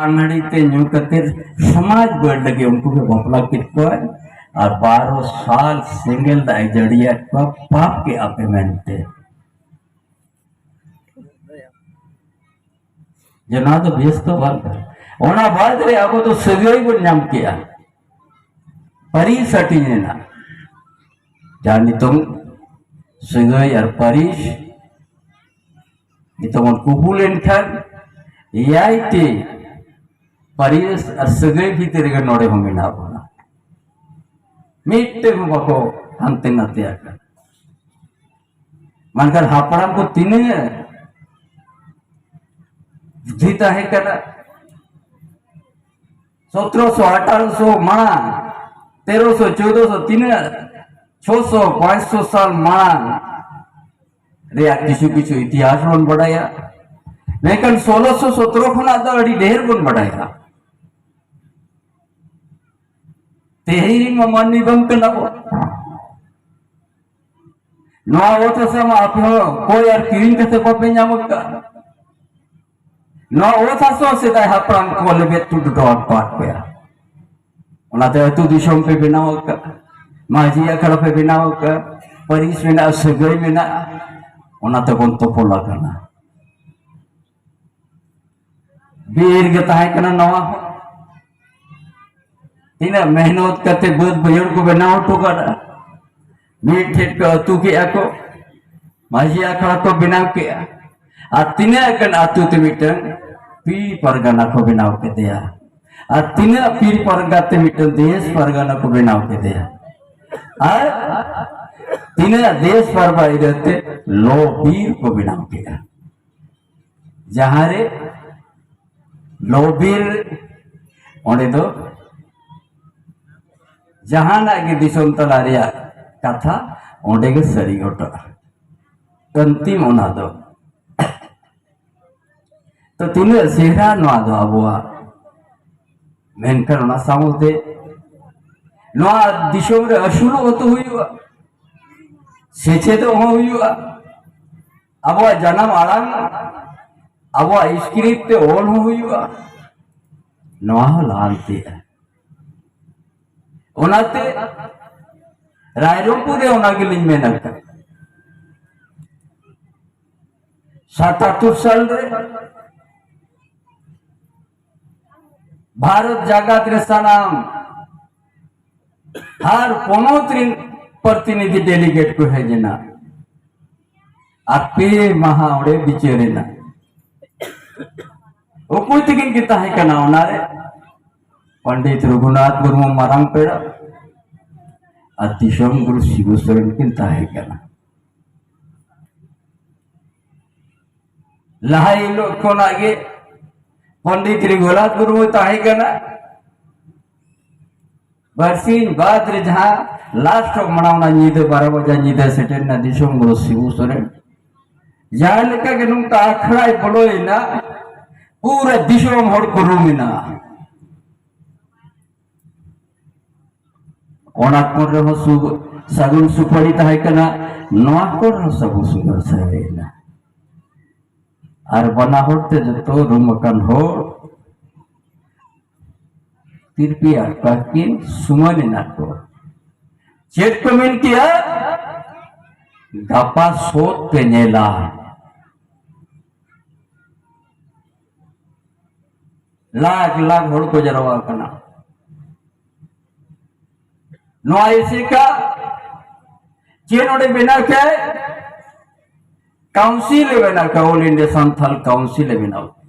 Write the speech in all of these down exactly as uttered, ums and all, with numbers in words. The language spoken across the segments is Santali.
ᱟᱨ ᱱᱟᱹᱲᱤ ᱛᱮ ᱧᱩ ᱠᱟᱛᱮ ᱥᱚᱢᱟᱡᱽ ᱵᱟᱹᱲ ᱞᱟᱹᱜᱤᱫ ᱩᱱᱠᱩ ᱜᱮ ᱵᱟᱯᱞᱟ ᱠᱮᱫ ᱠᱚᱣᱟ᱾ ᱟᱨ ᱵᱟᱨᱚ ᱥᱟᱞ ᱥᱮᱸᱜᱮᱞ ᱫᱟᱜ ᱮ ᱡᱟᱹᱲᱤᱭᱟᱫ ᱠᱚᱣᱟ, ᱯᱟᱯ ᱠᱮᱫᱼᱟ ᱯᱮ ᱢᱮᱱᱛᱮ᱾ ᱡᱮ ᱱᱚᱣᱟ ᱫᱚ ᱵᱮᱥ ᱫᱚ ᱵᱟᱝ ᱠᱟᱱᱟ᱾ ᱚᱱᱟ ᱵᱟᱫ ᱨᱮ ᱟᱵᱚ ᱫᱚ ᱥᱟᱹᱜᱟᱹᱭ ᱵᱚᱱ ᱧᱟᱢ ᱠᱮᱜᱼᱟ, ᱯᱟᱹᱨᱤᱥ ᱦᱟᱹᱴᱤᱧ ᱮᱱᱟ᱾ ᱡᱟᱦᱟᱸ ᱱᱤᱛᱚᱝ ᱥᱟᱹᱜᱟᱹᱭ ᱟᱨ ᱯᱟᱹᱨᱤᱥ ᱱᱤᱛᱚᱝ ᱵᱚᱱ ᱠᱩᱯᱩ ᱞᱮᱱᱠᱷᱟᱱ, ᱮᱭᱟᱭ ᱴᱤ ᱯᱟᱹᱨᱤᱥ ᱟᱨ ᱥᱟᱹᱜᱟᱹᱭ ᱵᱷᱤᱛᱤᱨ ᱨᱮᱜᱮ ᱱᱚᱰᱮ ᱦᱚᱸ ᱢᱮᱱᱟᱜ ᱵᱚᱱᱟ᱾ ᱢᱤᱫᱴᱮᱱ ᱦᱚᱸ ᱵᱟᱠᱚ ᱦᱟᱱᱛᱮ ᱱᱟᱛᱮ ᱟᱠᱟᱱᱟ᱾ ᱢᱮᱱᱠᱷᱟᱱ ᱦᱟᱯᱲᱟᱢ ᱠᱚ ᱛᱤᱱᱟᱹᱜ ᱵᱩᱫᱽᱫᱷᱤ ᱛᱟᱦᱮᱸ ᱠᱟᱱᱟ, ᱥᱚᱛᱨᱚᱥᱚ ᱟᱴᱷᱟᱨᱚᱥᱚ ᱢᱟᱲᱟᱝ, ᱛᱮᱨᱚᱥᱚ ᱪᱳᱫᱚᱥᱚ ᱛᱤᱱᱟᱹᱜ, ᱪᱷᱚᱥᱚ ᱯᱟᱸᱪᱥᱚ ᱥᱟᱞ ᱢᱟᱲᱟᱝ ᱨᱮᱭᱟᱜ ᱠᱤᱪᱷᱩ ᱠᱤᱪᱷᱩ ᱤᱛᱤᱦᱟᱥ ᱵᱚᱱ ᱵᱟᱰᱟᱭᱟ᱾ ᱢᱮᱱᱠᱷᱟᱱ ᱥᱳᱞᱳᱥᱚ ᱥᱚᱛᱨᱚ ᱠᱷᱚᱱᱟᱜ ᱫᱚ ᱟᱹᱰᱤ ᱰᱷᱮᱨ ᱵᱚᱱ ᱵᱟᱰᱟᱭᱟ᱾ ᱛᱮᱦᱮᱧ ᱨᱮᱱ ᱢᱟ ᱢᱟᱹᱱᱢᱤ ᱵᱟᱝ ᱠᱟᱱᱟ ᱵᱚᱱ᱾ ᱱᱚᱣᱟ ᱚᱛ ᱦᱟᱥᱟ ᱢᱟ ᱟᱯᱮ ᱦᱚᱸ ᱠᱚᱭ ᱟᱨ ᱠᱤᱨᱤᱧ ᱠᱟᱛᱮ ᱵᱟᱯᱮ ᱧᱟᱢ ᱟᱠᱟᱫᱼᱟ᱾ ᱱᱚᱣᱟ ᱚᱛ ᱦᱟᱥᱟ ᱥᱮᱫᱟᱭ ᱦᱟᱯᱲᱟᱢ ᱠᱚ ᱞᱮᱵᱮᱫ ᱴᱩᱰᱩ ᱦᱚᱴᱚ ᱟᱠᱟᱫ ᱯᱮᱭᱟ᱾ ᱚᱱᱟᱛᱮ ᱟᱹᱛᱩ ᱫᱤᱥᱚᱢ ᱯᱮ ᱵᱮᱱᱟᱣ ᱟᱠᱟᱫᱼᱟ, ᱢᱟᱹᱡᱷᱤ ᱟᱠᱷᱲᱟ ᱯᱮ ᱵᱮᱱᱟᱣ ᱟᱠᱟᱫᱼᱟ, ᱯᱟᱹᱨᱤᱥ ᱢᱮᱱᱟᱜᱼᱟ, ᱥᱟᱹᱜᱟᱹᱭ ᱢᱮᱱᱟᱜᱼᱟ, ᱚᱱᱟ ᱛᱮᱵᱚᱱ ᱛᱚᱯᱚᱞ ᱟᱠᱟᱱᱟ᱾ ᱵᱤᱨ ᱜᱮ ᱛᱟᱦᱮᱸ ᱠᱟᱱᱟ ᱱᱚᱣᱟ ᱦᱚᱸ᱾ ᱛᱤᱱᱟᱹᱜ ᱢᱮᱦᱱᱚᱛ ᱠᱟᱛᱮ ᱵᱟᱹᱫᱽ ᱵᱟᱹᱭᱦᱟᱹᱲ ᱠᱚ ᱵᱮᱱᱟᱣ ᱦᱚᱴᱚ ᱠᱟᱫᱟ, ᱢᱤᱫ ᱴᱷᱮᱱ ᱠᱚ ᱟᱹᱛᱩ ᱠᱮᱜᱼᱟ ᱠᱚ, ᱢᱟᱹᱡᱷᱤ ᱟᱠᱷᱲᱟ ᱠᱚ ᱵᱮᱱᱟᱣ ᱠᱮᱜᱼᱟ, ᱟᱨ ᱛᱤᱱᱟᱹᱜ ᱜᱟᱱ ᱟᱹᱛᱩ ᱛᱮ ᱢᱤᱫᱴᱟᱝ ᱯᱤᱲ ᱯᱟᱨᱜᱟᱱᱟ ᱠᱚ ᱵᱮᱱᱟᱣ ᱠᱮᱫᱮᱭᱟ, ᱟᱨ ᱛᱤᱱᱟᱹᱜ ᱯᱤᱲ ᱯᱟᱨᱜᱟᱱᱟ ᱛᱮ ᱢᱤᱫᱴᱟᱝ ᱫᱮᱥ ᱯᱟᱨᱜᱟᱱᱟ ᱠᱚ ᱵᱮᱱᱟᱣ ᱠᱮᱫᱮᱭᱟ, ᱟᱨ ᱛᱤᱱᱟᱹᱜ ᱫᱮᱥ ᱯᱟᱨᱜᱟᱱᱟ ᱤᱫᱤ ᱛᱮ ᱞᱚ ᱵᱤᱨ ᱠᱚ ᱵᱮᱱᱟᱣ ᱠᱮᱫᱟ᱾ ᱡᱟᱦᱟᱸ ᱨᱮ ᱞᱚ ᱵᱤᱨ, ᱚᱸᱰᱮ ᱫᱚ ᱡᱟᱦᱟᱱᱟᱜ ᱜᱮ ᱫᱤᱥᱚᱢ ᱛᱟᱞᱟ ᱨᱮᱭᱟᱜ ᱠᱟᱛᱷᱟ ᱚᱸᱰᱮ ᱜᱮ ᱥᱟᱹᱨᱤ ᱜᱷᱚᱴᱚᱜᱼᱟ᱾ ᱟᱹᱱᱛᱤᱢ ᱚᱱᱟ ᱫᱚ᱾ ᱛᱚ ᱛᱤᱱᱟᱹᱜ ᱪᱮᱦᱨᱟ ᱱᱚᱣᱟ ᱫᱚ ᱟᱵᱚᱣᱟᱜ᱾ ᱢᱮᱱᱠᱷᱟᱱ ᱚᱱᱟ ᱥᱟᱶᱛᱮ ᱱᱚᱣᱟ ᱫᱤᱥᱚᱢ ᱨᱮ ᱟᱹᱥᱩᱞᱚᱜ ᱦᱚᱸᱛᱚ ᱦᱩᱭᱩᱜᱼᱟ, ᱥᱮᱪᱮᱫᱚᱜ ᱦᱚᱸ ᱦᱩᱭᱩᱜᱼᱟ, ᱟᱵᱚᱣᱟᱜ ᱡᱟᱱᱟᱢ ᱟᱲᱟᱝ, ᱟᱵᱚᱣᱟᱜ script ᱛᱮ ᱚᱞ ᱦᱚᱸ ᱦᱩᱭᱩᱜᱼᱟ, ᱱᱚᱣᱟ ᱦᱚᱸ ᱞᱟᱦᱟᱱᱛᱤᱜᱼᱟ᱾ ᱚᱱᱟᱛᱮ ᱨᱟᱭᱨᱚᱝᱯᱩᱨ ᱨᱮ ᱚᱱᱟ ᱜᱮᱞᱤᱧ ᱢᱮᱱ ᱟᱠᱟᱫ, ᱥᱟᱛᱟᱛᱛᱳᱨ ᱥᱟᱞ ᱨᱮ ᱵᱷᱟᱨᱚᱛ ᱡᱟᱠᱟᱛ ᱨᱮ ᱥᱟᱱᱟᱢ ᱦᱟᱨ ᱯᱚᱱᱚᱛ ᱨᱤᱱ ᱯᱨᱚᱛᱤᱱᱤᱫᱷᱤ, ᱰᱮᱞᱤᱜᱮᱴ ᱠᱚ ᱦᱮᱡ ᱮᱱᱟ᱾ ᱟᱨ ᱯᱮ ᱢᱟᱦᱟ ᱚᱸᱰᱮ ᱵᱤᱪᱟᱹᱨ ᱮᱱᱟ᱾ ᱚᱠᱚᱭ ᱛᱤᱠᱤᱱ ᱠᱤᱱ ᱛᱟᱦᱮᱸ ᱠᱟᱱᱟ ᱚᱱᱟᱨᱮ? ᱯᱚᱱᱰᱤᱛ ᱨᱚᱜᱷᱩᱱᱟᱛᱷ ᱢᱩᱨᱢᱩ ᱢᱟᱨᱟᱝ ᱯᱮᱲᱟ ᱟᱨ ᱫᱤᱥᱚᱢ ᱜᱩᱨᱩ ᱥᱤᱵᱩ ᱥᱚᱨᱮᱱ ᱠᱤᱱ ᱛᱟᱦᱮᱸ ᱠᱟᱱᱟ᱾ ᱞᱟᱦᱟ ᱦᱤᱞᱳᱜ ᱠᱷᱚᱱᱟᱜ ᱜᱮ ᱯᱚᱱᱰᱤᱛ ᱨᱚᱜᱷᱩᱱᱟᱛᱷ ᱢᱩᱨᱢᱩ ᱛᱟᱦᱮᱸ ᱠᱟᱱᱟ᱾ ᱵᱟᱨᱥᱤᱧ ᱵᱟᱫᱽ ᱨᱮ ᱡᱟᱦᱟᱸ ᱞᱟᱥᱴ ᱚᱯᱷ ᱢᱟᱱᱟᱣ ᱚᱱᱟ ᱧᱤᱫᱟᱹ ᱵᱟᱨᱚ ᱵᱟᱡᱟ ᱧᱤᱫᱟᱹ ᱥᱮᱴᱮᱨ ᱮᱱᱟ ᱫᱤᱥᱚᱢ ᱜᱩᱨᱩ ᱥᱤᱵᱩ ᱥᱚᱨᱮᱱ᱾ ᱡᱟᱦᱟᱸ ᱞᱮᱠᱟ ᱜᱮ ᱱᱚᱝᱠᱟ ᱟᱠᱷᱲᱟᱭ ᱵᱚᱞᱚᱭᱮᱱᱟ, ᱯᱩᱨᱟᱹ ᱫᱤᱥᱚᱢ ᱦᱚᱲ ᱠᱚ ᱨᱩᱢ ᱮᱱᱟ᱾ ᱚᱱᱟ ᱠᱚᱨᱮ ᱦᱚᱸ ᱥᱩ-, ᱥᱟᱹᱜᱩᱱ ᱥᱩᱯᱟᱹᱲᱤ ᱛᱟᱦᱮᱸ ᱠᱟᱱᱟ, ᱱᱚᱣᱟ ᱠᱚᱨᱮ ᱦᱚᱸ ᱥᱟᱹᱜᱩᱱ ᱥᱩᱯᱟᱹᱲᱤ ᱛᱟᱦᱮᱸ ᱠᱟᱱᱟ᱾ ᱟᱨ ᱵᱟᱱᱟ ᱦᱚᱲ ᱛᱮ ᱡᱚᱛᱚ ᱨᱩᱢ ᱟᱠᱟᱱ ᱦᱚᱲ ᱛᱤᱨᱯᱤ ᱟᱨ ᱠᱟᱹᱠᱤᱱ ᱥᱩᱢᱟᱹᱱ ᱮᱱᱟ ᱠᱚ᱾ ᱪᱮᱫ ᱠᱚ ᱢᱮᱱ ᱠᱮᱜᱼᱟ? ᱜᱟᱯᱟ ᱥᱳᱫ ᱯᱮ ᱧᱮᱞᱟ᱾ ᱞᱟᱠᱷ ᱞᱟᱠᱷ ᱦᱚᱲ ᱠᱚ ᱡᱟᱨᱣᱟ ᱟᱠᱟᱱᱟ᱾ ᱱᱚᱣᱟ ᱮᱥᱮᱠᱟ ᱪᱮᱫ ᱱᱚᱰᱮ ᱵᱮᱱᱟᱣ ᱠᱮᱫ? ᱠᱟᱣᱩᱱᱥᱤᱞ ᱮ ᱵᱮᱱᱟᱣ ᱠᱮᱫ, ᱚᱞ ᱤᱱᱰᱤᱭᱟ ᱥᱟᱱᱛᱟᱞ ᱠᱟᱣᱩᱱᱥᱤᱞ ᱮ ᱵᱮᱱᱟᱣ ᱠᱮᱫ᱾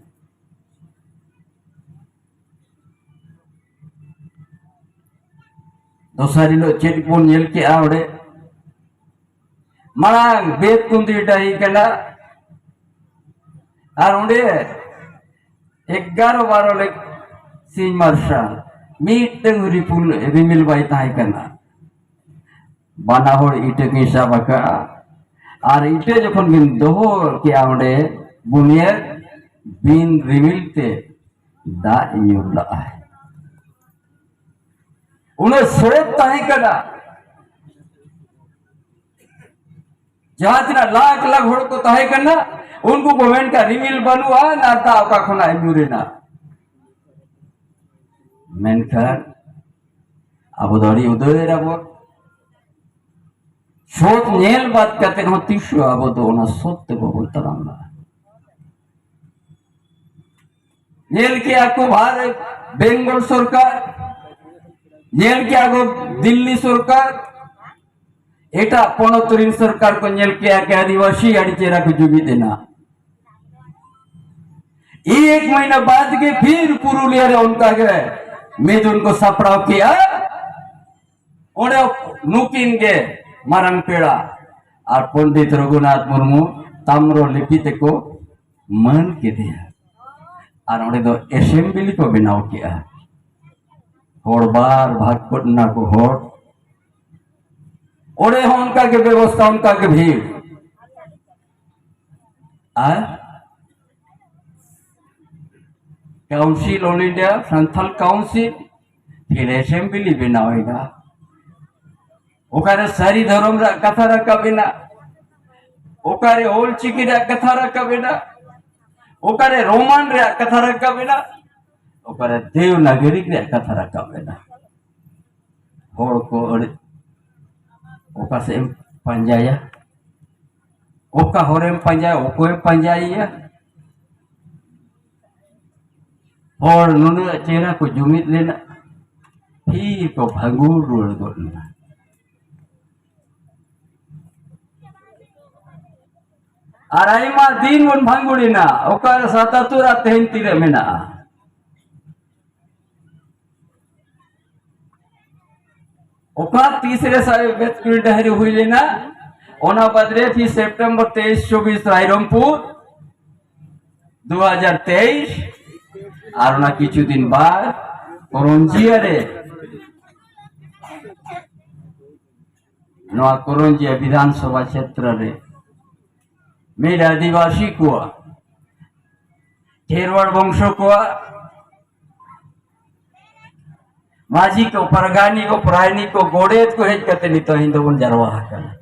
ᱫᱚᱥᱟᱨ ᱦᱤᱞᱳᱜ ᱪᱮᱫ ᱵᱚᱱ ᱧᱮᱞ ᱠᱮᱜᱼᱟ ᱚᱸᱰᱮ? ᱢᱟᱲᱟᱝ ᱵᱮᱫ ᱠᱩᱸᱫᱽᱨᱤ ᱰᱟᱹᱦᱤ ᱠᱟᱱᱟ, ᱟᱨ ᱚᱸᱰᱮ ᱮᱜᱟᱨᱚ ᱵᱟᱨᱚ ᱞᱮᱠ ᱥᱤᱧ ᱢᱟᱨᱥᱟᱞ, ᱢᱤᱫᱴᱟᱝ ᱨᱤᱯᱩᱞ ᱨᱤᱢᱤᱞ ᱵᱟᱭ ᱛᱟᱦᱮᱸ ᱠᱟᱱᱟ᱾ ᱵᱟᱱᱟ ᱦᱚᱲ ᱤᱴᱟᱹ ᱠᱤᱱ ᱥᱟᱵ ᱟᱠᱟᱫᱼᱟ, ᱟᱨ ᱤᱴᱟᱹ ᱡᱚᱠᱷᱚᱱ ᱵᱤᱱ ᱫᱚᱦᱚ ᱠᱮᱜᱼᱟ ᱚᱸᱰᱮ ᱵᱩᱱᱤᱭᱟᱹᱫ, ᱵᱤᱱ ᱨᱤᱢᱤᱞ ᱛᱮ ᱫᱟᱜ ᱧᱩᱨ ᱞᱟᱜᱼᱟᱭ᱾ ᱩᱱᱟᱹᱜ ᱥᱨᱳᱛ ᱛᱟᱦᱮᱸ ᱠᱟᱱᱟ᱾ ᱡᱟᱦᱟᱸ ᱛᱤᱱᱟᱹᱜ ᱞᱟᱠᱷ ᱞᱟᱠᱷ ᱦᱚᱲ ᱠᱚ ᱛᱟᱦᱮᱸ ᱠᱟᱱᱟ, ᱩᱱᱠᱩ ᱠᱚ ᱢᱮᱱ ᱠᱮᱫᱟ, "ᱨᱤᱢᱤᱞ ᱵᱟᱹᱱᱩᱜᱼᱟ, ᱟᱨ ᱫᱟᱜ ᱚᱠᱟ ᱠᱷᱚᱱᱟᱜ ᱧᱩᱨ ᱮᱱᱟ?" ᱢᱮᱱᱠᱷᱟᱱ ᱟᱵᱚ ᱫᱚ ᱟᱹᱰᱤ ᱩᱫᱟᱹᱨ ᱟᱵᱚ᱾ ᱥᱚᱛ ᱧᱮᱞ ᱵᱟᱫ ᱠᱟᱛᱮ ᱦᱚᱸ ᱛᱤᱥ ᱦᱚᱸ ᱟᱵᱚ ᱫᱚ ᱚᱱᱟ ᱥᱚᱛ ᱛᱮ ᱵᱟᱵᱚᱱ ᱛᱟᱲᱟᱢ ᱞᱟᱦᱟ᱾ ᱧᱮᱞ ᱠᱮᱜᱼᱟ ᱠᱚ ᱵᱷᱟᱨᱚᱛ, ᱵᱮᱝᱜᱚᱞ ᱥᱚᱨᱠᱟᱨ, ᱧᱮᱞ ᱠᱮᱜᱼᱟ ᱠᱚ ᱫᱤᱞᱞᱤ ᱥᱚᱨᱠᱟᱨ, ᱮᱴᱟᱜ ᱯᱚᱱᱚᱛ ᱨᱤᱱ ᱥᱚᱨᱠᱟᱨ ᱠᱚ ᱧᱮᱞ ᱠᱮᱜᱼᱟ ᱠᱤ ᱟᱹᱫᱤᱵᱟᱹᱥᱤ ᱟᱹᱰᱤ ᱪᱮᱦᱨᱟ ᱠᱚ ᱡᱩᱢᱤᱫ ᱮᱱᱟ᱾ ᱮᱠ ᱢᱟᱹᱦᱤᱱᱟ ᱵᱟᱫ ᱜᱮ ᱯᱷᱤᱨ ᱯᱩᱨᱩᱞᱤᱭᱟ ᱨᱮ ᱚᱱᱠᱟ ᱜᱮ ᱢᱤᱫᱩᱱ ᱠᱚ ᱥᱟᱯᱲᱟᱣ ᱠᱮᱜᱼᱟ᱾ ᱚᱸᱰᱮ ᱱᱩᱠᱤᱱ ᱜᱮ ᱢᱟᱨᱟᱝ ᱯᱮᱲᱟ ᱟᱨ ᱯᱚᱱᱰᱤᱛ ᱨᱚᱜᱷᱩᱱᱟᱛᱷ ᱢᱩᱨᱢᱩ ᱛᱟᱢᱨᱚ ᱞᱤᱯᱤ ᱛᱮᱠᱚ ᱢᱟᱹᱱ ᱠᱮᱫᱮᱭᱟ᱾ ᱟᱨ ᱚᱸᱰᱮ ᱫᱚ ᱮᱥᱮᱢᱵᱞᱤ ᱠᱚ ᱵᱮᱱᱟᱣ ᱠᱮᱜᱼᱟ᱾ ᱦᱚᱲ ᱵᱟᱨ ᱵᱷᱟᱜᱽ ᱠᱚ ᱮᱱᱟ ᱠᱚ ᱦᱚᱲ᱾ ᱚᱸᱰᱮ ᱦᱚᱸ ᱚᱱᱠᱟ ᱜᱮ ᱵᱮᱵᱚᱥᱛᱷᱟ, ᱚᱱᱠᱟ ᱜᱮ ᱵᱷᱤᱲ᱾ ᱟᱨ council, all India Santal council, ᱯᱷᱤᱨ ᱮᱥᱮᱢᱵᱞᱤ ᱵᱮᱱᱟᱣ ᱮᱱᱟ᱾ ᱚᱠᱟᱨᱮ ᱥᱟᱹᱨᱤ ᱫᱷᱚᱨᱚᱢ ᱨᱮᱭᱟᱜ ᱠᱟᱛᱷᱟ ᱨᱟᱠᱟᱵ ᱮᱱᱟ, ᱚᱠᱟᱨᱮ ᱚᱞ ᱪᱤᱠᱤ ᱨᱮᱭᱟᱜ ᱠᱟᱛᱷᱟ ᱨᱟᱠᱟᱵ ᱮᱱᱟ, ᱚᱠᱟᱨᱮ ᱨᱳᱢᱟᱱ ᱨᱮᱭᱟᱜ ᱠᱟᱛᱷᱟ ᱨᱟᱠᱟᱵ ᱮᱱᱟ, ᱚᱠᱟᱨᱮ ᱫᱮᱣᱱᱟᱜᱚᱨᱤ ᱨᱮᱭᱟᱜ ᱠᱟᱛᱷᱟ ᱨᱟᱠᱟᱵ ᱮᱱᱟ᱾ ᱦᱚᱲ ᱠᱚ ᱟᱹᱰᱤ, ᱚᱠᱟ ᱥᱮᱫ ᱮᱢ ᱯᱟᱸᱡᱟᱭᱟ? ᱚᱠᱟ ᱦᱚᱨᱮᱢ ᱯᱟᱸᱡᱟᱭᱟ? ᱚᱠᱚᱭᱮᱢ ᱯᱟᱸᱡᱟᱭᱮᱭᱟ? ᱦᱚᱲ ᱱᱩᱱᱟᱹᱜ ᱪᱮᱦᱨᱟ ᱠᱚ ᱡᱩᱢᱤᱫ ᱞᱮᱱᱟ, ᱯᱷᱤᱨ ᱠᱚ ᱵᱷᱟᱸᱜᱩᱲ ᱨᱩᱣᱟᱹᱲ ᱜᱚᱫ ᱞᱮᱱᱟ᱾ ᱟᱨ ᱟᱭᱢᱟ ᱫᱤᱱ ᱵᱚᱱ ᱵᱷᱟᱸᱜᱩᱲ ᱮᱱᱟ᱾ ᱚᱠᱟᱨᱮ ᱥᱟᱛᱟᱛᱩᱨ ᱟᱨ ᱛᱮᱦᱮᱧ ᱛᱤᱱᱟᱹᱜ ᱢᱮᱱᱟᱜᱼᱟ? ᱚᱠᱟ ᱛᱤᱥ ᱨᱮ ᱥᱟᱭ ᱵᱮᱛᱠᱩᱲᱤ ᱰᱟᱹᱦᱤ ᱨᱮ ᱦᱩᱭ ᱞᱮᱱᱟ, ᱚᱱᱟ ᱵᱟᱫ ᱨᱮ ᱯᱷᱤᱨ ᱥᱮᱯᱴᱮᱢᱵᱚᱨ ᱛᱮᱭᱤᱥ ᱪᱚᱵᱵᱤᱥ ᱨᱟᱭᱨᱚᱝᱯᱩᱨ ᱫᱩ ᱦᱟᱡᱟᱨ ᱛᱮᱭᱤᱥ, ᱟᱨ ᱚᱱᱟ ᱠᱤᱪᱷᱩ ᱫᱤᱱ ᱵᱟᱫ ᱠᱚᱨᱚᱱᱡᱤᱭᱟ ᱨᱮ, ᱱᱚᱣᱟ ᱠᱚᱨᱚᱱᱡᱤᱭᱟ ᱵᱤᱫᱷᱟᱱ ᱥᱚᱵᱷᱟ ᱪᱷᱮᱛᱨᱚ ᱨᱮ ᱢᱤᱫ ᱟᱹᱫᱤᱵᱟᱹᱥᱤ ᱠᱚᱣᱟᱜ, ᱠᱷᱮᱨᱣᱟᱲ ᱵᱚᱝᱥᱚ ᱠᱚᱣᱟᱜ ᱢᱟᱹᱡᱷᱤ ᱠᱚ, ᱯᱟᱨᱜᱟᱱᱤ ᱠᱚ, ᱯᱨᱟᱭᱱᱤ ᱠᱚ, ᱜᱚᱰᱮᱛ ᱠᱚ ᱦᱮᱡ ᱠᱟᱛᱮ ᱱᱤᱛᱚᱜ ᱤᱧ ᱫᱚᱵᱚᱱ ᱡᱟᱨᱣᱟ ᱟᱠᱟᱱᱟ᱾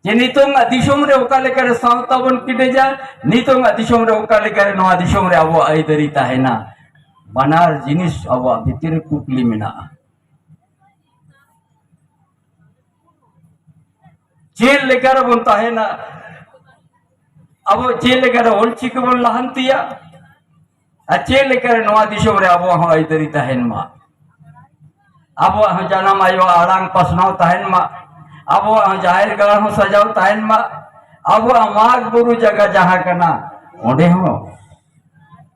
ᱡᱮ ᱱᱤᱛᱚᱝ ᱟᱜ ᱫᱤᱥᱚᱢ ᱨᱮ ᱚᱠᱟ ᱞᱮᱠᱟᱨᱮ ᱥᱟᱶᱛᱟ ᱵᱚᱱ ᱠᱮᱴᱮᱡᱟ, ᱱᱤᱛᱚᱝ ᱟᱜ ᱫᱤᱥᱚᱢ ᱨᱮ ᱚᱠᱟ ᱞᱮᱠᱟᱨᱮ ᱱᱚᱣᱟ ᱫᱤᱥᱚᱢ ᱨᱮ ᱟᱵᱚᱣᱟᱜ ᱟᱹᱭᱫᱟᱹᱨᱤ ᱛᱟᱦᱮᱱᱟ, ᱵᱟᱱᱟᱨ ᱡᱤᱱᱤᱥ ᱟᱵᱚᱣᱟᱜ ᱵᱷᱤᱛᱤᱨ ᱨᱮ ᱠᱩᱠᱞᱤ ᱢᱮᱱᱟᱜᱼᱟ᱾ ᱪᱮᱫ ᱞᱮᱠᱟ ᱨᱮᱵᱚᱱ ᱛᱟᱦᱮᱱᱟ? ᱟᱵᱚ ᱪᱮᱫ ᱞᱮᱠᱟ ᱨᱮ ᱚᱞᱪᱤᱠᱤ ᱵᱚᱱ ᱞᱟᱦᱟᱱᱛᱤᱭᱟ? ᱟᱨ ᱪᱮᱫ ᱞᱮᱠᱟ ᱨᱮ ᱱᱚᱣᱟ ᱫᱤᱥᱚᱢ ᱨᱮ ᱟᱵᱚᱣᱟᱜ ᱦᱚᱸ ᱟᱹᱭᱫᱟᱹᱨᱤ ᱛᱟᱦᱮᱱ ᱢᱟ? ᱟᱵᱚᱣᱟᱜ ᱦᱚᱸ ᱡᱟᱱᱟᱢ ᱟᱭᱳ ᱟᱲᱟᱝ ᱯᱟᱥᱱᱟᱣ ᱛᱟᱦᱮᱱ ᱢᱟ, ᱟᱵᱚᱣᱟᱜ ᱦᱚᱸ ᱡᱟᱦᱮᱨ ᱜᱟᱲ ᱦᱚᱸ ᱥᱟᱡᱟᱣ ᱛᱟᱦᱮᱱ ᱢᱟ, ᱟᱵᱚᱣᱟᱜ ᱢᱟᱜᱽ ᱵᱩᱨᱩ ᱡᱟᱭᱜᱟ ᱡᱟᱦᱟᱸ ᱠᱟᱱᱟ, ᱚᱸᱰᱮ ᱦᱚᱸ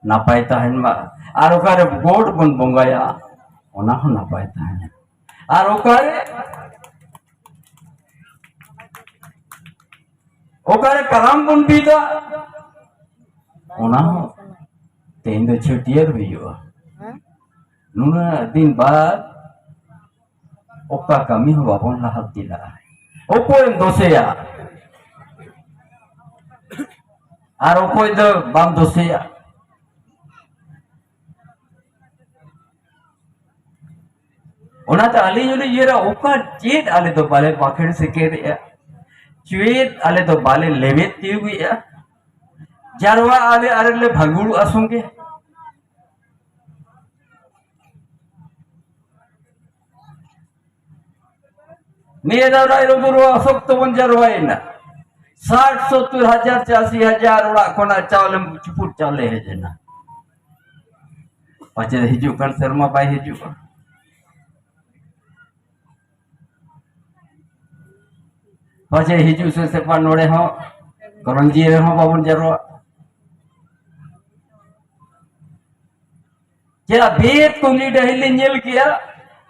ᱱᱟᱯᱟᱭ ᱛᱟᱦᱮᱱ ᱢᱟ᱾ ᱟᱨ ᱚᱠᱟᱨᱮ ᱜᱚᱴ ᱵᱚᱱ ᱵᱚᱸᱜᱟᱭᱟ, ᱚᱱᱟ ᱦᱚᱸ ᱱᱟᱯᱟᱭ ᱛᱟᱦᱮᱱᱟ᱾ ᱟᱨ ᱚᱠᱟᱨᱮ, ᱚᱠᱟᱨᱮ ᱠᱟᱨᱟᱢ ᱵᱚᱱ ᱵᱤᱫᱟ, ᱚᱱᱟ ᱦᱚᱸ ᱛᱮᱦᱮᱧ ᱫᱚ ᱪᱷᱟᱹᱴᱭᱟᱹᱨ ᱦᱩᱭᱩᱜᱼᱟ᱾ ᱱᱩᱱᱟᱹᱜ ᱫᱤᱱ ᱵᱟᱫ ᱚᱠᱟ ᱠᱟᱹᱢᱤ ᱦᱚᱸ ᱵᱟᱵᱚᱱ ᱞᱟᱦᱟ ᱤᱫᱤ ᱞᱟᱜᱼᱟ᱾ ᱚᱠᱚᱭᱮᱢ ᱫᱳᱥᱮᱭᱟ? ᱟᱨ ᱚᱠᱚᱭ ᱫᱚ ᱵᱟᱢ ᱫᱳᱥᱮᱭᱟ? ᱚᱱᱟᱛᱮ ᱟᱹᱞᱤᱧ ᱦᱚᱸᱞᱤᱧ ᱩᱭᱦᱟᱹᱨᱟ, ᱚᱠᱟ ᱪᱮᱫ ᱟᱞᱮ ᱫᱚ ᱵᱟᱞᱮ ᱵᱟᱠᱷᱮᱲ ᱥᱮᱠᱮᱨᱮᱜᱼᱟ, ᱪᱮᱫ ᱟᱞᱮ ᱫᱚ ᱵᱟᱞᱮ ᱞᱮᱵᱮᱫ ᱛᱤᱭᱩᱜᱮᱜᱼᱟ, ᱡᱟᱨᱣᱟ ᱟᱞᱮ ᱟᱨᱮ ᱞᱮ ᱵᱷᱟᱸᱜᱩᱲᱚᱜᱼᱟ ᱥᱚᱸᱜᱮ᱾ ᱱᱤᱭᱟᱹ ᱫᱷᱟᱣ ᱨᱟᱭᱨᱚᱝᱯᱩᱨ ᱚᱥᱚᱠᱛᱚ ᱵᱚᱱ ᱡᱟᱨᱣᱟᱭᱮᱱᱟ, ᱥᱟᱴ ᱥᱚᱛᱛᱚᱨ ᱦᱟᱡᱟᱨ ᱪᱮ ᱟᱥᱤ ᱦᱟᱡᱟᱨ ᱚᱲᱟᱜ ᱠᱷᱚᱱᱟᱜ ᱪᱟᱣᱞᱮ, ᱪᱩᱯᱩᱫ ᱪᱟᱣᱞᱮ ᱦᱮᱡ ᱮᱱᱟ᱾ ᱯᱟᱪᱮ ᱦᱤᱡᱩᱜ ᱠᱟᱱ ᱥᱮᱨᱢᱟ ᱵᱟᱭ ᱦᱤᱡᱩᱜᱼᱟ, ᱯᱟᱪᱮ ᱦᱤᱡᱩᱜ ᱥᱮ ᱥᱮᱨᱢᱟ ᱱᱚᱰᱮ ᱦᱚᱸ ᱠᱚᱨᱚᱱᱡᱤᱭᱟᱹ ᱨᱮᱦᱚᱸ ᱵᱟᱵᱚᱱ ᱡᱟᱨᱣᱟᱜ᱾ ᱪᱮᱫᱟᱜ ᱵᱮᱫ ᱠᱩᱸᱫᱽᱨᱤ ᱰᱟᱹᱦᱤ ᱞᱤᱧ ᱧᱮᱞ ᱠᱮᱜᱼᱟ,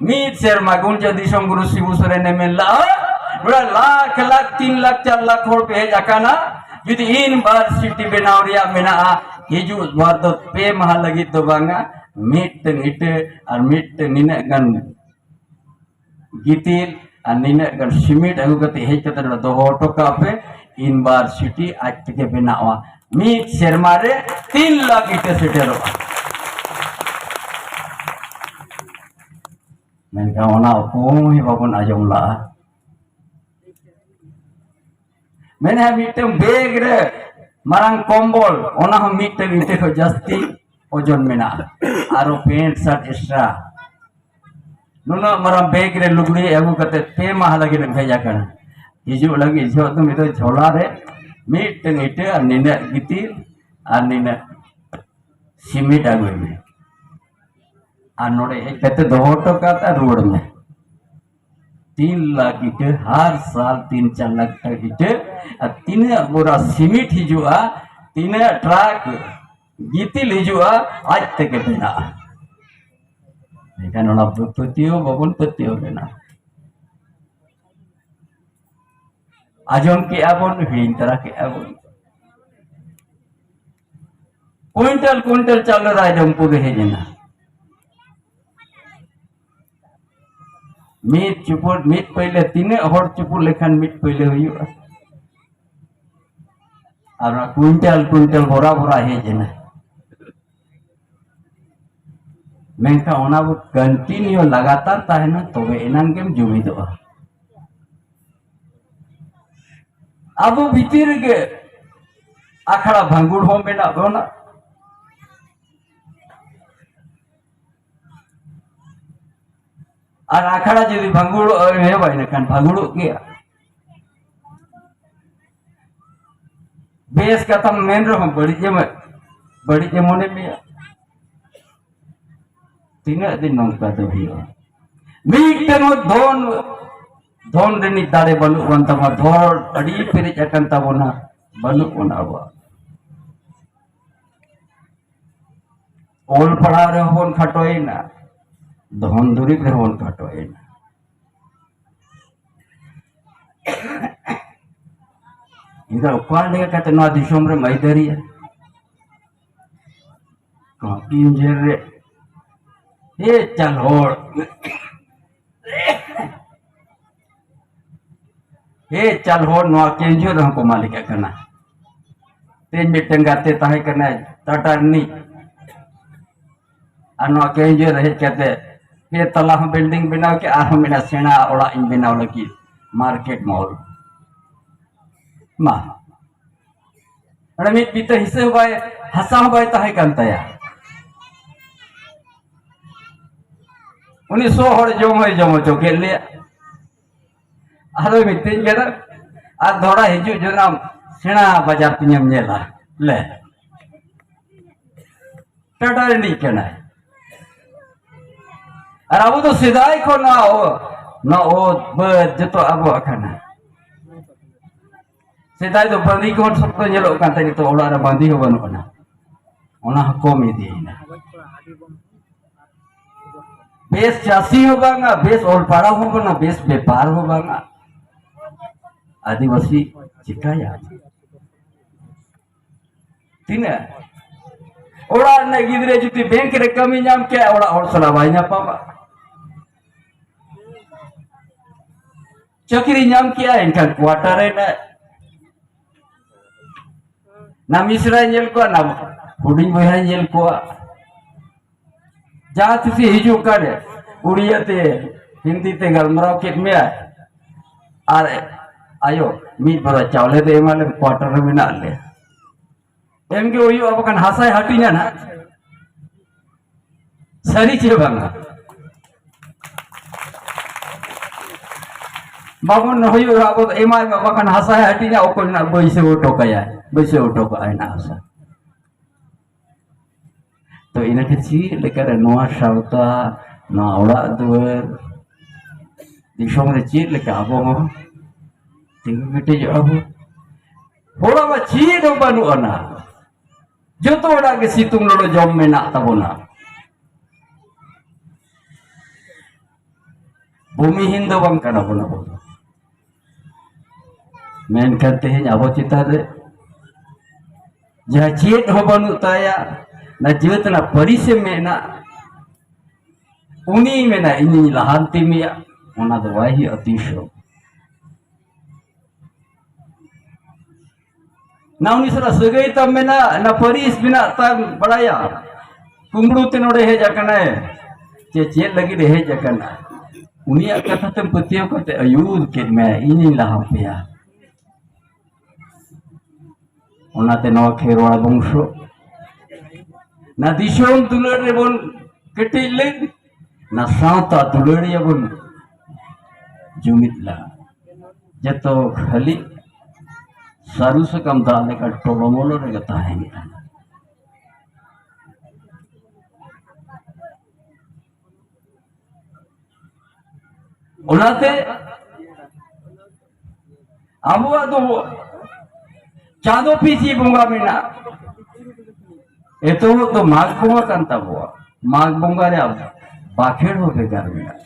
ᱢᱤᱫ ᱥᱮᱨᱢᱟ ᱜᱩᱱᱡᱟ ᱫᱤᱥᱚᱢ ᱜᱩᱨᱩ ᱥᱤᱵᱩ ᱥᱚᱨᱮᱱᱮ ᱢᱮᱱ ᱞᱟᱜᱼᱟ, ᱱᱚᱰᱮ ᱞᱟᱠᱷ ᱞᱟᱠᱷ, ᱛᱤᱱ ᱞᱟᱠᱷ ᱪᱟᱨ ᱞᱟᱠᱷ ᱦᱚᱲ ᱯᱮ ᱦᱮᱡ ᱟᱠᱟᱱᱟ, ᱡᱩᱫᱤ ᱤᱭᱩᱱᱤᱵᱷᱟᱨᱥᱤᱴᱤ ᱵᱮᱱᱟᱣ ᱨᱮᱭᱟᱜ ᱢᱮᱱᱟᱜᱼᱟ, ᱦᱤᱡᱩᱜ ᱵᱟᱨ ᱫᱚ ᱯᱮ ᱢᱟᱦᱟ ᱞᱟᱹᱜᱤᱫ ᱫᱚ ᱵᱟᱝᱟ, ᱢᱤᱫᱴᱟᱝ ᱤᱴᱟᱹ ᱟᱨ ᱢᱤᱫᱴᱟᱝ ᱱᱤᱱᱟᱹᱜ ᱜᱟᱱ ᱜᱤᱛᱤᱞ ᱟᱨ ᱱᱤᱱᱟᱹᱜ ᱜᱟᱱ ᱥᱤᱢᱮᱱᱴ ᱟᱹᱜᱩ ᱠᱟᱛᱮ ᱦᱮᱡ ᱠᱟᱛᱮ ᱱᱚᱰᱮ ᱫᱚᱦᱚ ᱦᱚᱴᱚ ᱠᱟᱜ ᱯᱮ, ᱤᱭᱩᱱᱤᱵᱷᱟᱨᱥᱤᱴᱤ ᱟᱡ ᱛᱮᱜᱮ ᱵᱮᱱᱟᱜᱼᱟ᱾ ᱢᱤᱫ ᱥᱮᱨᱢᱟ ᱨᱮ ᱛᱤᱱ ᱞᱟᱠᱷ ᱤᱴᱟᱹ ᱥᱮᱴᱮᱨᱚᱜᱼᱟ᱾ ᱢᱮᱱᱠᱷᱟᱱ ᱚᱱᱟ ᱚᱠᱚᱭ ᱦᱚᱸ ᱵᱟᱵᱚᱱ ᱟᱸᱡᱚᱢ ᱞᱟᱜᱼᱟ᱾ ᱢᱮᱱᱟ ᱢᱤᱫᱴᱟᱝ ᱵᱮᱜᱽ ᱨᱮ ᱢᱟᱨᱟᱝ ᱠᱚᱢᱵᱚᱞ, ᱚᱱᱟ ᱦᱚᱸ ᱢᱤᱫᱴᱟᱝ ᱤᱴᱟᱹ ᱠᱷᱚᱱ ᱡᱟᱹᱥᱛᱤ ᱳᱡᱚᱱ ᱢᱮᱱᱟᱜᱼᱟ᱾ ᱟᱨᱚ ᱯᱮᱱᱴ ᱥᱟᱨᱴ ᱮᱠᱥᱴᱨᱟ᱾ ᱱᱩᱱᱟᱹᱜ ᱢᱟᱨᱟᱝ ᱵᱮᱜᱽ ᱨᱮ ᱞᱩᱜᱽᱲᱤ ᱟᱹᱜᱩ ᱠᱟᱛᱮ ᱯᱮ ᱢᱟᱦᱟ ᱞᱟᱹᱜᱤᱫ ᱮᱢ ᱵᱷᱮᱡᱟ ᱠᱟᱱᱟ᱾ ᱦᱤᱡᱩᱜ ᱞᱟᱹᱜᱤᱫ ᱡᱚᱦᱚᱜ ᱫᱚ ᱢᱤᱫᱴᱮᱱ ᱡᱷᱚᱞᱟ ᱨᱮ ᱢᱤᱫᱴᱮᱱ ᱤᱴᱟᱹ ᱟᱨ ᱱᱤᱱᱟᱹᱜ ᱜᱤᱛᱤᱞ ᱟᱨ ᱱᱤᱱᱟᱹᱜ ᱥᱤᱢᱮᱱᱴ ᱟᱹᱜᱩᱭ ᱢᱮ᱾ ᱟᱨ ᱱᱚᱰᱮ ᱦᱮᱡ ᱠᱟᱛᱮ ᱫᱚᱦᱚ ᱦᱚᱴᱚ ᱠᱟᱜ ᱟᱨ ᱨᱩᱣᱟᱹᱲ ᱢᱮ᱾ ᱛᱤᱱ ᱞᱟᱠᱷ ᱤᱴᱟᱹ, ᱦᱟᱨ ᱥᱟᱞ ᱛᱤᱱ ᱪᱟᱨ ᱞᱟᱠᱷ ᱴᱟᱠᱟ ᱤᱴᱟᱹ, ᱟᱨ ᱛᱤᱱᱟᱹᱜ ᱵᱚᱨᱟ ᱥᱤᱢᱮᱱᱴ ᱦᱤᱡᱩᱜᱼᱟ, ᱛᱤᱱᱟᱹᱜ ᱴᱨᱟᱠ ᱜᱤᱛᱤᱞ ᱦᱤᱡᱩᱜᱼᱟ, ᱟᱡ ᱛᱮᱜᱮ ᱵᱮᱱᱟᱜᱼᱟ᱾ ᱢᱮᱱᱠᱷᱟᱱ ᱚᱱᱟ ᱯᱟᱹᱛᱭᱟᱹᱣ ᱵᱟᱵᱚᱱ ᱯᱟᱹᱛᱭᱟᱹᱣ ᱞᱮᱱᱟ᱾ ᱟᱸᱡᱚᱢ ᱠᱮᱜᱼᱟ ᱵᱚᱱ, ᱦᱤᱲᱤᱧ ᱛᱟᱨᱟ ᱠᱮᱜᱼᱟ ᱵᱚᱱ᱾ ᱠᱩᱭᱤᱱᱴᱟᱞ ᱠᱩᱭᱤᱱᱴᱟᱞ ᱪᱟᱣᱞᱮ ᱨᱟᱭᱨᱚᱝᱯᱩᱨ ᱨᱮ ᱦᱮᱡ ᱮᱱᱟ᱾ ᱢᱤᱫ ᱪᱩᱯᱩᱫ, ᱢᱤᱫ ᱯᱟᱹᱭᱞᱟᱹ ᱛᱤᱱᱟᱹᱜ ᱦᱚᱲ ᱪᱩᱯᱩᱫ ᱞᱮᱠᱷᱟᱱ ᱢᱤᱫ ᱯᱟᱹᱭᱞᱟᱹ ᱦᱩᱭᱩᱜᱼᱟ? ᱟᱨ ᱚᱱᱟ ᱠᱩᱭᱤᱱᱴᱟᱞ ᱠᱩᱭᱤᱱᱴᱟᱞ ᱵᱚᱨᱟ ᱵᱚᱨᱟ ᱦᱮᱡ ᱮᱱᱟ᱾ ᱢᱮᱱᱠᱷᱟᱱ ᱚᱱᱟ ᱵᱚ ᱠᱚᱱᱴᱤᱱᱤᱭᱩ ᱞᱟᱜᱟᱛᱟᱨ ᱛᱟᱦᱮᱱᱟ, ᱛᱚᱵᱮ ᱮᱱᱟᱝ ᱜᱮᱢ ᱡᱩᱢᱤᱫᱚᱜᱼᱟ᱾ ᱟᱵᱚ ᱵᱷᱤᱛᱤᱨ ᱨᱮᱜᱮ ᱟᱠᱷᱲᱟ ᱵᱷᱟᱸᱜᱩᱲ ᱦᱚᱸ ᱢᱮᱱᱟᱜ ᱵᱚᱱᱟ᱾ ᱟᱨ ᱟᱠᱷᱲᱟ ᱡᱩᱫᱤ ᱵᱷᱟᱸᱜᱩᱲᱚᱜ ᱮᱦᱚᱵᱟ, ᱤᱱᱟᱹᱠᱷᱟᱱ ᱵᱷᱟᱸᱜᱩᱲᱚᱜ ᱜᱮᱭᱟ᱾ ᱵᱮᱥ ᱠᱟᱛᱷᱟᱢ ᱢᱮᱱ ᱨᱮᱦᱚᱸ ᱵᱟᱹᱲᱤᱡ ᱮᱢ, ᱵᱟᱹᱲᱤᱡ ᱮ ᱢᱚᱱᱮ ᱢᱮᱭᱟ᱾ ᱛᱤᱱᱟᱹᱜ ᱫᱤᱱ ᱱᱚᱝᱠᱟ ᱫᱚ ᱦᱩᱭᱩᱜᱼᱟ? ᱢᱤᱫᱴᱟᱝ ᱦᱚᱸ ᱫᱷᱚᱱ, ᱫᱷᱚᱱ ᱨᱤᱱᱤᱡ ᱫᱟᱲᱮ ᱵᱟᱹᱱᱩᱜ ᱵᱚᱱ ᱛᱟᱵᱚᱱᱟ, ᱫᱷᱚᱱ ᱟᱹᱰᱤ ᱯᱮᱨᱮᱡ ᱟᱠᱟᱱ ᱛᱟᱵᱚᱱᱟ, ᱵᱟᱹᱱᱩᱜ ᱵᱚᱱᱟ ᱟᱵᱚᱣᱟᱜ᱾ ᱚᱞ ᱯᱟᱲᱦᱟᱣ ᱨᱮᱦᱚᱸ ᱵᱚᱱ ᱠᱷᱟᱴᱚᱭᱮᱱᱟ, ᱫᱷᱚᱱ ᱫᱩᱨᱤᱵ ᱨᱮᱦᱚᱸ ᱵᱚᱱ ᱠᱷᱟᱴᱚᱭᱮᱱᱟ᱾ ᱮᱱᱠᱷᱟᱱ ᱚᱠᱟ ᱞᱮᱠᱟ ᱠᱟᱛᱮ ᱱᱚᱣᱟ ᱫᱤᱥᱚᱢ ᱨᱮᱢ ᱟᱹᱭᱫᱟᱹᱨᱤᱭᱟ? ᱠᱟᱹᱴᱤᱡ ᱡᱮᱞ ᱨᱮ ᱦᱮ ᱪᱟᱞ ᱦᱚᱲ, ᱦᱮ ᱪᱟᱞ ᱦᱚᱲ, ᱱᱚᱣᱟ ᱠᱮᱱᱡᱷᱚᱨ ᱨᱮᱦᱚᱸ ᱠᱚ ᱢᱟᱹᱞᱤᱠᱟᱜ ᱠᱟᱱᱟ᱾ ᱛᱮᱦᱮᱧ ᱢᱤᱫᱴᱮᱱ ᱜᱟᱛᱮ ᱛᱟᱦᱮᱸ ᱠᱟᱱᱟᱭ ᱴᱟᱴᱟ ᱨᱤᱱᱤᱡ, ᱟᱨ ᱱᱚᱣᱟ ᱠᱮᱱᱡᱷᱚᱨ ᱨᱮ ᱦᱮᱡ ᱠᱟᱛᱮ ᱯᱮ ᱛᱟᱞᱟ ᱦᱚᱸ ᱵᱤᱞᱰᱤᱝ ᱵᱮᱱᱟᱣ ᱠᱮᱫ, ᱟᱨᱦᱚᱸ ᱢᱮᱱᱟ ᱥᱮᱬᱟ ᱚᱲᱟᱜ ᱤᱧ ᱵᱮᱱᱟᱣ ᱞᱟᱹᱜᱤᱫ, ᱢᱟᱨᱠᱮᱴ ᱢᱚᱞ᱾ ᱢᱟ, ᱚᱸᱰᱮ ᱢᱤᱫ ᱵᱤᱛᱟᱹ ᱦᱤᱥᱟᱹ ᱦᱚᱸ ᱵᱟᱭ, ᱦᱟᱥᱟ ᱦᱚᱸ ᱵᱟᱭ ᱛᱟᱦᱮᱸ ᱠᱟᱱ ᱛᱟᱭᱟ᱾ ᱩᱱᱤ ᱥᱚ ᱦᱚᱲ ᱡᱚᱢ ᱦᱚᱸᱭ ᱡᱚᱢ ᱦᱚᱪᱚ ᱠᱮᱫ ᱞᱮᱭᱟ᱾ ᱟᱫᱚᱭ ᱢᱤᱛᱟᱹᱧ ᱠᱟᱱᱟ, "ᱟᱨ ᱫᱷᱚᱲᱟ ᱦᱤᱡᱩᱜ ᱡᱚᱱᱟᱢ ᱥᱮᱬᱟ ᱵᱟᱡᱟᱨ ᱛᱤᱧᱮᱢ ᱧᱮᱞᱟ ᱞᱮ, ᱴᱟᱴᱟ ᱨᱤᱱᱤᱡ ᱠᱟᱱᱟᱭ᱾" ᱟᱨ ᱟᱵᱚ ᱫᱚ ᱥᱮᱫᱟᱭ ᱠᱷᱚᱱ ᱱᱚᱣᱟ ᱚ-, ᱱᱚᱣᱟ ᱚᱛ ᱵᱟᱹᱫᱽ ᱡᱚᱛᱚ ᱟᱵᱚᱣᱟᱜ ᱠᱟᱱᱟ᱾ ᱥᱮᱫᱟᱭ ᱫᱚ ᱵᱟᱸᱫᱤ ᱠᱚᱦᱚᱸ ᱥᱚᱠᱛᱚ ᱧᱮᱞᱚᱜ ᱠᱟᱱ ᱛᱟᱦᱮᱸ, ᱱᱤᱛᱚᱜ ᱚᱲᱟᱜ ᱨᱮ ᱵᱟᱸᱫᱤ ᱦᱚᱸ ᱵᱟᱹᱱᱩᱜ ᱟᱱᱟ, ᱚᱱᱟ ᱦᱚᱸ ᱠᱚᱢ ᱤᱫᱤᱭᱮᱱᱟ᱾ ᱵᱮᱥ ᱪᱟᱹᱥᱤ ᱦᱚᱸ ᱵᱟᱝᱟ, ᱵᱮᱥ ᱚᱞ ᱯᱟᱲᱦᱟᱣ ᱦᱚᱸ ᱵᱟᱝᱟ, ᱵᱮᱥ ᱵᱮᱯᱟᱨ ᱦᱚᱸ ᱵᱟᱝᱟ᱾ ᱟᱹᱫᱤᱵᱟᱹᱥᱤ ᱪᱤᱠᱟᱹᱭᱟ? ᱛᱤᱱᱟᱹᱜ? ᱚᱲᱟᱜ ᱨᱤᱱᱤᱡ ᱜᱤᱫᱽᱨᱟᱹ ᱡᱩᱫᱤ ᱵᱮᱝᱠ ᱨᱮ ᱠᱟᱹᱢᱤ ᱧᱟᱢ ᱠᱮᱭᱟ, ᱚᱲᱟᱜ ᱦᱚᱲ ᱥᱟᱞᱟᱜ ᱵᱟᱭ ᱧᱟᱯᱟᱢᱟ᱾ ᱪᱟᱹᱠᱨᱤ ᱧᱟᱢ ᱠᱮᱜᱼᱟ, ᱮᱱᱠᱷᱟᱱ ᱠᱚᱣᱟᱴᱟᱨ ᱨᱮ ᱢᱮᱱᱟᱭ᱾ ᱱᱟ ᱢᱤᱥᱨᱟᱭ ᱧᱮᱞ ᱠᱚᱣᱟ, ᱱᱟ ᱦᱩᱰᱤᱧ ᱵᱚᱭᱦᱟᱭ ᱧᱮᱞ ᱠᱚᱣᱟ᱾ ᱡᱟᱦᱟᱸ ᱛᱤᱥᱮ ᱦᱤᱡᱩᱜ ᱠᱟᱱ, ᱩᱲᱤᱭᱟ ᱛᱮ, ᱦᱤᱱᱫᱤ ᱛᱮ ᱜᱟᱞᱢᱟᱨᱟᱣ ᱠᱮᱫ ᱢᱮᱭᱟ, ᱟᱨ, "ᱟᱭᱳ, ᱢᱤᱫ ᱵᱟᱨᱟ ᱪᱟᱣᱞᱮ ᱫᱚ ᱮᱢᱟ ᱞᱮᱢ, ᱠᱚᱣᱟᱴᱟᱨ ᱨᱮ ᱢᱮᱱᱟᱜ ᱞᱮ᱾" ᱮᱢ ᱜᱮ ᱦᱩᱭᱩᱜᱼᱟ, ᱵᱟᱠᱷᱟᱱ ᱦᱟᱥᱟᱭ ᱦᱟᱹᱴᱤᱧᱟ ᱱᱟᱦᱟᱜ᱾ ᱥᱟᱹᱨᱤ ᱪᱮ ᱵᱟᱝᱟ? ᱵᱟᱵᱚᱱ ᱦᱩᱭᱩᱜᱼᱟ, ᱟᱵᱚ ᱫᱚ ᱮᱢᱟᱭ ᱢᱟ, ᱵᱟᱠᱷᱟᱱ ᱦᱟᱥᱟᱭ ᱦᱟᱹᱴᱤᱧᱟ, ᱚᱠᱚᱭ ᱱᱟᱜ ᱵᱟᱹᱭᱥᱟᱹᱣ ᱦᱚᱴᱚ ᱠᱟᱭᱟ, ᱵᱟᱹᱭᱥᱟᱹᱣ ᱦᱚᱴᱚ ᱠᱟᱜᱼᱟᱭ ᱱᱟᱜ ᱦᱟᱥᱟ᱾ ᱛᱚ, ᱤᱱᱟᱹ ᱠᱷᱟᱹᱛᱤᱨ ᱪᱮᱫ ᱞᱮᱠᱟᱨᱮ ᱱᱚᱣᱟ ᱥᱟᱶᱛᱟ, ᱱᱚᱣᱟ ᱚᱲᱟᱜ ᱫᱩᱣᱟᱹᱨ, ᱫᱤᱥᱚᱢ ᱨᱮ ᱪᱮᱫ ᱞᱮᱠᱟ ᱟᱵᱚ ᱦᱚᱸ ᱛᱤᱸᱜᱩ ᱠᱮᱴᱮᱡᱚᱜᱼᱟ ᱵᱚᱱ? ᱦᱚᱲᱟᱜ ᱢᱟ ᱪᱮᱫ ᱦᱚᱸ ᱵᱟᱹᱱᱩᱜ ᱟᱱᱟ, ᱡᱚᱛᱚ ᱦᱚᱲᱟᱜ ᱜᱮ ᱥᱤᱛᱩᱝ ᱞᱚᱞᱚ ᱡᱚᱢ ᱢᱮᱱᱟᱜ ᱛᱟᱵᱚᱱᱟ᱾ ᱵᱷᱩᱢᱤᱦᱤᱱ ᱫᱚ ᱵᱟᱝ ᱠᱟᱱᱟ ᱵᱚᱱ ᱟᱵᱚ ᱫᱚ᱾ ᱢᱮᱱᱠᱷᱟᱱ ᱛᱮᱦᱮᱧ ᱟᱵᱚ ᱪᱮᱛᱟᱱ ᱨᱮ ᱡᱟᱦᱟᱸ ᱪᱮᱫ ᱦᱚᱸ ᱵᱟᱹᱱᱩᱜ ᱛᱟᱭᱟ, ᱚᱱᱟ ᱡᱟᱹᱛ ᱨᱮᱱᱟᱜ ᱯᱟᱹᱨᱤᱥ ᱮ ᱢᱮᱱᱟ, ᱩᱱᱤ ᱢᱮᱱᱟ, "ᱤᱧᱤᱧ ᱞᱟᱦᱟᱱᱛᱤ ᱢᱮᱭᱟ", ᱚᱱᱟ ᱫᱚ ᱵᱟᱭ ᱦᱩᱭᱩᱜᱼᱟ ᱛᱤᱥ ᱦᱚᱸ᱾ ᱱᱟ ᱩᱱᱤ ᱥᱟᱞᱟᱜ ᱥᱟᱹᱜᱟᱹᱭ ᱛᱟᱢ ᱢᱮᱱᱟᱜ, ᱱᱟ ᱯᱟᱹᱨᱤᱥ ᱢᱮᱱᱟᱜ ᱛᱟᱢ ᱵᱟᱲᱟᱭᱟ, ᱠᱩᱢᱵᱽᱲᱩ ᱛᱮ ᱱᱚᱰᱮ ᱦᱮᱡ ᱟᱠᱟᱱᱟᱭ, ᱪᱮ ᱪᱮᱫ ᱞᱟᱹᱜᱤᱫ ᱮ ᱦᱮᱡ ᱟᱠᱟᱱᱟ, ᱩᱱᱤᱭᱟᱜ ᱠᱟᱛᱷᱟ ᱛᱮᱢ ᱯᱟᱹᱛᱭᱟᱹᱣ ᱠᱟᱛᱮ ᱟᱹᱭᱩᱨ ᱠᱮᱫ ᱢᱮᱭᱟ, ᱤᱧᱤᱧ ᱞᱟᱦᱟ ᱯᱮᱭᱟ᱾ ᱚᱱᱟᱛᱮ ᱱᱚᱣᱟ ᱠᱷᱮᱨᱣᱟᱲ ᱵᱚᱝᱥᱚ, ᱱᱟ ᱫᱤᱥᱚᱢ ᱫᱩᱞᱟᱹᱲ ᱨᱮᱵᱚᱱ ᱠᱮᱴᱮᱡ ᱞᱮᱱ, ᱚᱱᱟ ᱥᱟᱶᱛᱟ ᱫᱩᱞᱟᱹᱲᱤᱭᱟᱹ ᱵᱚᱱ ᱡᱩᱢᱤᱫ ᱞᱮᱱᱟ᱾ ᱡᱚᱛᱚ ᱠᱷᱟᱹᱞᱤ ᱥᱟᱹᱨᱩ ᱥᱟᱠᱟᱢ ᱫᱟᱜ ᱞᱮᱠᱟ ᱴᱚᱞᱚᱢᱚᱞᱚ ᱨᱮᱜᱮ ᱛᱟᱦᱮᱸ ᱠᱟᱱᱟ᱾ ᱚᱱᱟᱛᱮ ᱟᱵᱚᱣᱟᱜ ᱫᱚ ᱪᱟᱸᱫᱚ ᱯᱤᱪᱷᱤ ᱵᱚᱸᱜᱟ ᱢᱮᱱᱟᱜᱼᱟ᱾ ᱮᱛᱚᱦᱚᱵ ᱫᱚ ᱢᱟᱜᱽ ᱵᱚᱸᱜᱟ ᱠᱟᱱ ᱛᱟᱵᱚᱣᱟ᱾ ᱢᱟᱜᱽ ᱵᱚᱸᱜᱟ ᱨᱮ ᱟᱵᱚ ᱵᱟᱠᱷᱮᱲ ᱦᱚᱸ ᱵᱷᱮᱜᱟᱨ ᱢᱮᱱᱟᱜᱼᱟ᱾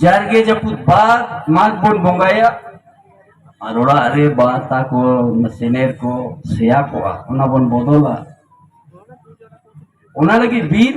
ᱡᱟᱨᱜᱮ ᱡᱟᱹᱯᱩᱫ ᱵᱟᱫ ᱢᱟᱜᱽ ᱵᱚᱱ ᱵᱚᱸᱜᱟᱭᱟ, ᱟᱨ ᱚᱲᱟᱜ ᱨᱮ ᱵᱟᱛᱟ ᱠᱚ, ᱥᱮᱱᱮᱨ ᱠᱚ ᱥᱮᱭᱟ ᱠᱚᱜᱼᱟ, ᱚᱱᱟ ᱵᱚᱱ ᱵᱚᱫᱚᱞᱟ᱾ ᱚᱱᱟ ᱞᱟᱹᱜᱤᱫ ᱵᱤᱨ